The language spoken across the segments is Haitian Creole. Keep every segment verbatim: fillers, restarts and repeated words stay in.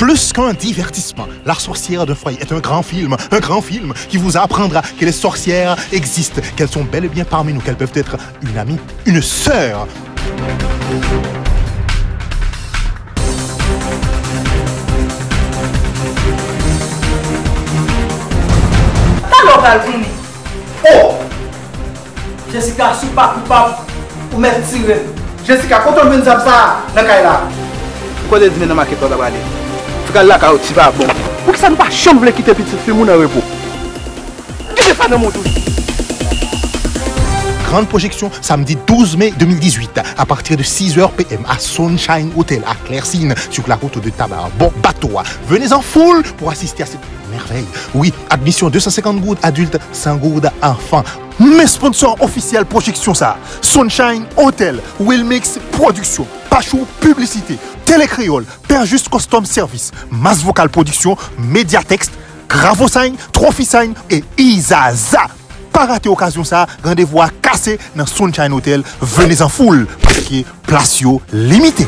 Plus qu'un divertissement, La sorcière d'un foyer est un grand film, un grand film qui vous apprendra que les sorcières existent, qu'elles sont bel et bien parmi nous, qu'elles peuvent être une amie, une sœur. Talè w pral konnen. Oh! Jessica, si w pa koupab, ou mèt tire m. Jessica, kote w jwenn zam sa a nan kay la? Ou kwè w te di m nan makèt la w ta prale? Fèk al lakay ou, ti vagabon. Poukisa nou pa janm vle kite pitit fi moun an repo? Kite sa nan men w tou. Grande projection samedi douze mai deux mille dix-huit à partir de six heures P M à Sunshine Hotel à Clercine sur la route de Tabar. Bon bateau, venez en foule pour assister à cette merveille. Oui, admission deux cent cinquante gourdes, adulte cent gourdes, enfant. Men sponsor ofisyèl pwojeksyon sa, Sunshine Hotel, Wilmix Production, Pachou Publicité, Télé Créole, Père Juste Custom Service, Mass Vocal Production, Mediatext, Gravosign, Trophysign e Izaza. Pa rate okazyon sa, randevou a kase nan Sunshine Hotel, venez en foule, paske plas yo limite.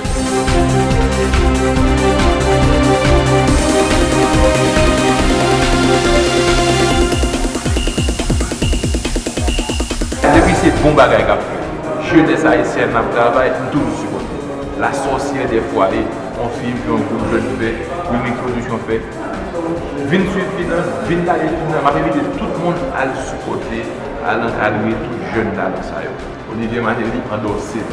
Depi se bon bagay k ap fèt, jenès ayisyèn ap travay, m toujou sipòte. La sorcière des foyers, yon fim ke yon gwoup jèn fè, Wilmix Production fè. Vin swiv fim nan, vin gade fim nan, m ap envite tout moun al sipòte, al ankadre tout jèn talan sa yo. Olivier Martelly andòse.